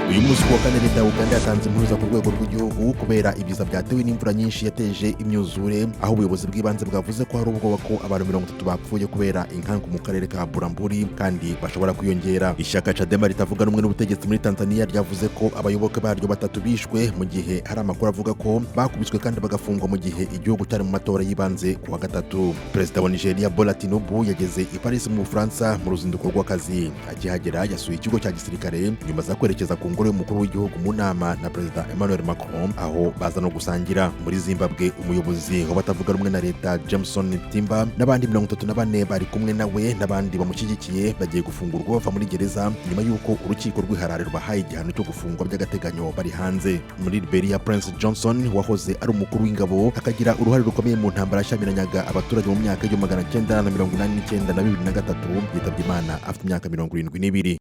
Uyu munsi ku wa kane, leta ya Uganda yatanze impuruza ku rwego rw'igihugu kubera ibiza byatewe n'imvura nyinshi yateje imyuzure, aho ubuyobozi bw'ibanze bwavuze ko hari ubwoba ko abantu 30 bapfuye kubera inkangu mu karere ka Buramburi, kandi bashobora kwiyongera. Ishyaka Chadema ritavuga rumwe n'ubutegetsi muri Tanzania ryavuze ko abayoboke baryo batatu bishwe, mu gihe hari amakuru avuga ko bakubiswe kandi bagafungwa mu gihe igihugu cyari mu matora y'ibanze ku wa gatatu. Perezida wa Nigeria Bola Tinubu yageze i Paris mu Bufaransa mu ruzinduko rw'akazi. Akihagera yasuye ikigo cya gisirikare, nyuma aza kwerekeza ku ngoro y'umukuru w'igihugu mu nama na Perezida Emmanuel Macron, aho baza no gusangira. Muri Zimbabwe, umuyobozi w'abatavuga rumwe na leta Jameson Timba n'abandi 34 bari kumwe nawe n'abandi bamushyigikiye bagiye gufungurwa bava muri gereza, nyuma y'uko urukiko rw'i Harare rubahaye igihano cyo gufungwa by'agateganyo bari hanze. Muri Liberia, Prince Johnson wahoze ari umukuru w'ingabo akagira uruhare rukomeye mu ntambara yashyamiranyaga abaturage mu myaka y'1989 na 2003 yitabye Imana afite imyaka 72.